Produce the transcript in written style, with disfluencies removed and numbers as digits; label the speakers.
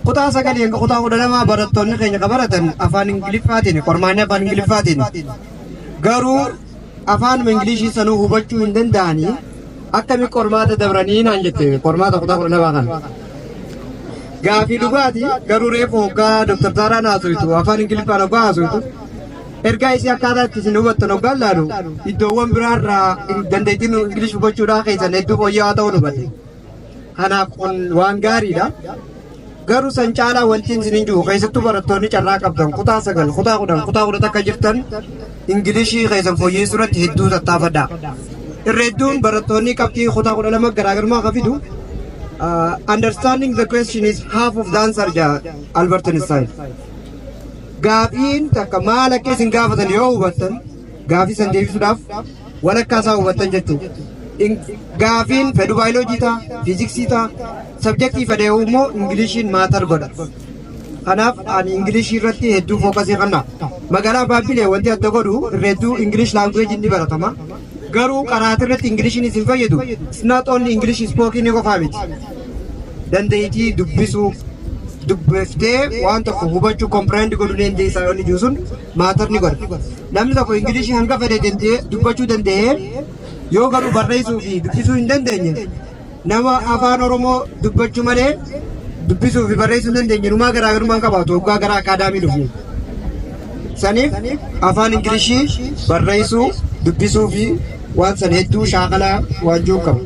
Speaker 1: Kutaa 9 hanga kutaa 12 barattoonni keenya ka baratan afaan Ingiliffaatiin, qormaanni afaan Ingiliffaatiin. Garuu afaanuma Ingilishii sanuu hubachuu hin danda'anii akkami qormaata dabranii naan jette, qormaata kutaa 12 kana. Gaafii dhugaati. Garuu reefu hoggaa Dr. Taaraan haasoftu, afaan Ingiliffaan hoggaa haasoftu, ergaa isii akkaataa itti isin hubattan hoggaan laalu, iddoowwan biraarraa dandeettiin Ingilish hubachuudhaa keessan hedduu fooyya'aa ta'uu hubadhe. Kanaaf kun waan gaariidha. Garuu san caalaa wanti isin hin jiru, keessattuu barattoonni carraa qabdan kutaa 9, kutaa 10, kutaa 11 jirtan, Ingilishii keessan fooyyessuu irratti hedduu tattaafadha. Irra hedduun barattoonni qabxii kutaa 12 garaagarummaa kan fidu, "Understanding the question is half of the answer" jaa Albert Einstein. Gaafiin takka maal akka isin gaafatan yoo hubattan, gaafii san deebisuudhaaf walakkaa isaa hubattan jechuudha. Gaafiin fedhu baayoloojii ta'a, fiiziksii ta'a, subjectii fedhe immoo Ingilishiin matter godha. Kanaaf ani Ingilishii irratti hedduu focusii kanna. Magaalaa Baabbilee wanti adda godhu, irra hedduu English language ni baratama. Garuu qaraatii irratti Ingilishiin isin fayyadu, it's not only English spoken qofaa miti. Dandeettii dubbisuu, dubbiftee waan tokko hubachuu, comprehend godhuu dandeessaa yoo inni jiru sun matter ni godha. Namni tokko Ingilishii hanga fedhe danda'ee dubbachuu danda'ee yoo garuu barreessuu fi dubbisuu hin dandeenye, nama afaan Oromoo dubbachuu malee dubbisuu fi barreessuu hin dandeenye numaa garaagarummaa hin qabaatu waggaa gara akaadaamii dhufne. Saniif afaan Ingilishii barreessuu, dubbisuu fi waan san hedduu shaakalaa waan jiru qabu.